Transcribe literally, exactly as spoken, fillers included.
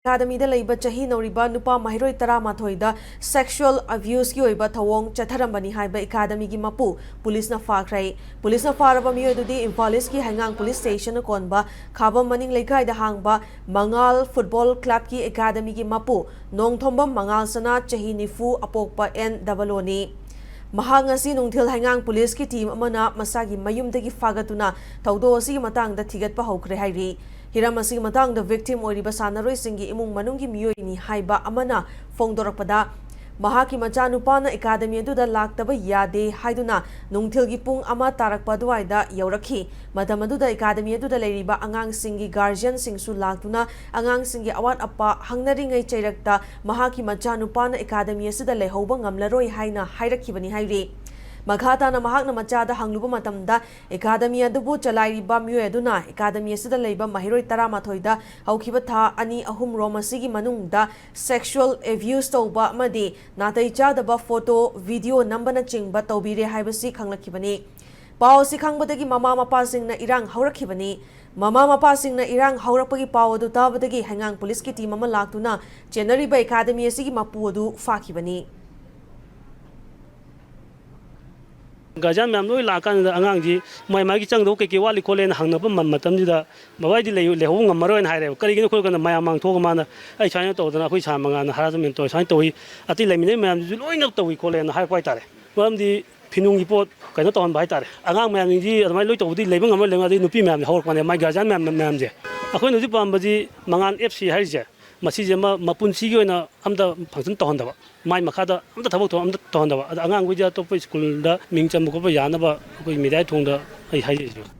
ꯑꯦꯀꯥꯗꯃꯤꯗ ꯂꯩꯕ ꯆꯍꯤ ꯅꯧꯔꯤꯕ ꯅꯨꯄꯥ ꯃꯍꯩꯔꯣꯏ ꯇꯔꯥꯃꯥꯊꯣꯏꯗ ꯁꯦꯛꯁꯨꯑꯦꯜ ꯑꯕ꯭ꯌꯨꯁꯀꯤ ꯑꯣꯏꯕ ꯊꯧꯑꯣꯡ ꯆꯠꯊꯔꯝꯕꯅꯤ ꯍꯥꯏꯕ ꯑꯦꯀꯥꯗꯃꯤꯒꯤ ꯃꯄꯨ ꯄꯨꯂꯤꯁꯅ ꯐꯥꯈ꯭ꯔꯦ꯫ ꯄꯨꯂꯤꯁꯅ ꯐꯥꯔꯕ ꯃꯤꯑꯣꯏ ꯑꯗꯨꯗꯤ ꯏꯝꯐꯥꯜ ꯏꯁꯀꯤ ꯍꯩꯉꯥꯡ ꯄꯨꯂꯤꯁ ꯁ꯭ꯇꯦꯁꯟꯅ ꯀꯣꯟꯕ ꯈꯥꯕꯝ ꯃꯅꯤꯡ ꯂꯩꯀꯥꯏꯗ ꯍꯥꯡꯕ ꯃꯉꯥꯜ ꯐꯨꯠꯕꯣꯜ ꯀ꯭ꯂꯕꯀꯤ ꯑꯦꯀꯥꯗꯃꯤꯒꯤ ꯃꯄꯨ ꯅꯣꯡꯊꯣꯝꯕꯝ ꯃꯉꯥꯜ ꯁꯅꯥ, ꯆꯍꯤ ꯅꯤꯐꯨ, ꯑꯄꯣꯛꯄ ꯑꯦꯟ ꯗꯕꯜ ꯑꯣꯅꯤ꯫ ꯃꯍꯥꯛ ꯉꯁꯤ ꯅꯨꯡꯊꯤꯜ ꯍꯩꯉꯥꯡ ꯄꯨꯂꯤꯁꯀꯤ ꯇꯤꯝ ꯑꯃꯅ ꯃꯁꯥꯒꯤ ꯃꯌꯨꯝꯗꯒꯤ ꯐꯥꯒꯠꯇꯨꯅ ꯊꯧꯗꯣꯛ ꯑꯁꯤꯒꯤ ꯃꯇꯥꯡꯗ ꯊꯤꯒꯠꯄ ꯍꯧꯈ꯭ꯔꯦ ꯍꯥꯏꯔꯤ꯫ ꯍꯤꯔꯝ ꯑꯁꯤꯒꯤ ꯃꯇꯥꯡꯗ ꯚꯤꯛꯇꯤꯝ ꯑꯣꯏꯔꯤꯕ ꯁꯥꯟꯅꯔꯣꯏꯁꯤꯡꯒꯤ ꯏꯃꯨꯡ ꯃꯅꯨꯡꯒꯤ ꯃꯤꯑꯣꯏꯅꯤ ꯍꯥꯏꯕ ꯑꯃꯅ ꯐꯣꯡꯗꯣꯔꯛꯄꯗ, ꯃꯍꯥꯛꯀꯤ ꯃꯆꯥꯅꯨꯄꯥꯅ ꯑꯦꯀꯥꯗꯃꯤ ꯑꯗꯨꯗ ꯂꯥꯛꯇꯕ ꯌꯥꯗꯦ ꯍꯥꯏꯗꯨꯅ ꯅꯨꯡꯊꯤꯜꯒꯤ ꯄꯨꯡ ꯑꯃ ꯇꯥꯔꯛꯄ ꯑꯗꯨꯋꯥꯏꯗ ꯌꯧꯔꯛꯈꯤ꯫ ꯃꯇꯝ ꯑꯗꯨꯗ ꯑꯦꯀꯥꯗꯃꯤ ꯑꯗꯨꯗ ꯂꯩꯔꯤꯕ ꯑꯉꯥꯡꯁꯤꯡꯒꯤ ꯒꯥꯔꯖꯤꯌꯟꯁꯤꯡꯁꯨ ꯂꯥꯛꯇꯨꯅ ꯑꯉꯥꯡꯁꯤꯡꯒꯤ ꯑꯋꯥꯠ ꯑꯄꯥ ꯍꯪꯅꯔꯤꯉꯩ ꯆꯩꯔꯛꯇ ꯃꯍꯥꯛꯀꯤ ꯃꯆꯥꯅꯨꯄꯥꯅ ꯑꯦꯀꯥꯗꯃꯤ ꯑꯁꯤꯗ ꯂꯩꯍꯧꯕ ꯉꯝꯂꯔꯣꯏ ꯍꯥꯏꯅ ꯍꯥꯏꯔꯛꯈꯤꯕꯅꯤ ꯍꯥꯏꯔꯤ꯫ ꯃꯈꯥ ꯇꯥꯅ ꯃꯍꯥꯛꯅ ꯃꯆꯥꯗ ꯍꯪꯂꯨꯕ ꯃꯇꯝꯗ, ꯑꯦꯀꯥꯗꯃꯤ ꯑꯗꯨꯕꯨ ꯆꯂꯥꯏꯔꯤꯕ ꯃꯤꯑꯣꯏ ꯑꯗꯨꯅ ꯑꯦꯀꯥꯗꯃꯤ ꯑꯁꯤꯗ ꯂꯩꯕ ꯃꯍꯩꯔꯣꯏ ꯇꯔꯥꯃꯥꯊꯣꯏꯗ ꯍꯧꯈꯤꯕ ꯊꯥ ꯑꯅꯤ ꯑꯍꯨꯝ ꯔꯣꯝ ꯑꯁꯤꯒꯤ ꯃꯅꯨꯡꯗ ꯁꯦꯛꯁꯨꯑꯦꯜ ꯑꯦꯕ꯭ꯌꯨꯁ ꯇꯧꯕ ꯑꯃꯗꯤ ꯅꯥꯇꯩ ꯆꯥꯗꯕ ꯐꯣꯇꯣ, ꯚꯤꯗꯤꯑꯣ ꯅꯝꯕꯅꯆꯤꯡꯕ ꯇꯧꯕꯤꯔꯦ ꯍꯥꯏꯕꯁꯤ ꯈꯪꯂꯛꯈꯤꯕꯅꯤ꯫ ꯄꯥꯎ ꯑꯁꯤ ꯈꯪꯕꯗꯒꯤ ꯃꯃꯥ ꯃꯄꯥꯁꯤꯡꯅ ꯏꯔꯥꯡ ꯍꯧꯔꯛꯈꯤꯕꯅꯤ꯫ ꯃꯃꯥ ꯃꯄꯥꯁꯤꯡꯅ ꯏꯔꯥꯡ ꯍꯧꯔꯛꯄꯒꯤ ꯄꯥꯎ ꯑꯗꯨ ꯇꯥꯕꯗꯒꯤ ꯍꯩꯉꯥꯡ ꯄꯨꯂꯤꯁꯀꯤ ꯇꯤꯝ ꯑꯃ ꯂꯥꯛꯇꯨꯅ ꯆꯦꯟꯅꯔꯤꯕ ꯑꯦꯀꯥꯗꯃꯤ ꯑꯁꯤꯒꯤ ꯃꯄꯨ ꯑꯗꯨ ꯐꯥꯈꯤꯕꯅꯤ꯫ ꯒꯥꯔꯖꯤꯌꯥꯟ ꯃꯌꯥꯝ ꯂꯣꯏ ꯂꯥꯛꯑꯀꯥꯟꯗ ꯑꯉꯥꯡꯁꯤ ꯃꯥꯏ ꯃꯥꯒꯤ ꯆꯪꯗꯧ ꯀꯩꯀꯩ ꯋꯥꯠꯂꯤ ꯈꯣꯠꯂꯦꯅ ꯍꯪꯅꯕ ꯃ-, ꯃꯇꯝꯁꯤꯗ ꯕꯕꯥ ꯑꯩꯗꯤ ꯂꯩ-, ꯂꯩꯍꯧꯕ ꯉꯝꯃꯔꯣꯏꯅ ꯍꯥꯏꯔꯦꯕ꯫ ꯀꯔꯤꯒꯤꯅꯣ ꯈꯣꯠꯀꯥꯟꯗ ꯃꯌꯥꯝ ꯃꯥꯡ ꯊꯣꯛꯑꯒ ꯃꯥꯅ ꯑꯩ ꯁꯨꯃꯥꯏꯅ ꯇꯧꯗꯅ ꯑꯩꯈꯣꯏ ꯁꯥꯔ ꯃꯉꯥꯜꯅ ꯍꯔꯥꯁꯃꯦꯟ ꯇꯧꯋꯤ, ꯁꯨꯃꯥꯏꯅ ꯇꯧꯋꯤ, ꯑꯇꯩ ꯂꯩꯃꯤꯟꯅꯔꯤꯕ ꯃꯌꯥꯝꯁꯤꯁꯨ ꯂꯣꯏꯅ ꯇꯧꯋꯤ ꯈꯣꯠꯂꯦꯅ ꯍꯥꯏꯔꯛꯄ ꯍꯥꯏꯇꯥꯔꯦ꯫ ꯃꯔꯝꯗꯤ ꯐꯤꯅꯨꯡꯒꯤ ꯄꯣꯠ ꯀꯩꯅꯣ ꯇꯧꯍꯟꯕ ꯍꯥꯏꯇꯥꯔꯦ꯫ ꯑꯉꯥꯡ ꯃꯌꯥꯝꯁꯤꯡꯁꯤ ꯑꯗꯨꯃꯥꯏꯅ ꯂꯣꯏ ꯇꯧꯕꯗꯤ ꯂꯩꯕ ꯉꯝꯃꯔꯣꯏ, ꯂꯩꯕ ꯉꯝꯗꯦ ꯅꯨꯄꯤ ꯃꯌꯥꯝꯁꯦ ꯍꯧꯔꯛꯄꯅꯦ, ꯃꯥꯏ ꯒꯥꯔꯖꯤꯌꯥꯟ ꯃꯌꯥꯝ, ꯃꯌꯥꯝꯁꯦ꯫ ꯑꯩꯈꯣꯏꯅ ꯍꯧꯖꯤꯛ ꯄꯥꯝꯕꯁꯤ ꯃꯉꯥꯜ ꯑꯦꯐ ꯁꯤ ꯍꯥꯏꯔꯤꯁꯦ, ꯃꯁꯤꯁꯦ ꯃꯥ ꯃꯄꯨꯟꯁꯤꯒꯤ ꯑꯣꯏꯅ ꯑꯝꯇ ꯐꯪꯁꯟ ꯇꯧꯍꯟꯗꯕ, ꯃꯥꯏ ꯃꯈꯥꯗ ꯑꯝꯇ ꯊꯕꯛ ꯊꯧꯔꯝ ꯑꯝꯇ ꯇꯧꯍꯟꯗꯕ, ꯑꯗ ꯑꯉꯥꯡꯈꯣꯏꯁꯦ ꯑꯇꯣꯞꯄ ꯁ꯭ꯀꯨꯜꯗ ꯃꯤꯡ ꯆꯟꯕ ꯈꯣꯠꯄ ꯌꯥꯅꯕ ꯑꯩꯈꯣꯏ ꯃꯦꯗꯤꯌꯥꯒꯤ ꯊꯣꯡꯗ ꯑꯩ ꯍꯥꯏꯖꯔꯤꯁꯤꯅꯤ꯫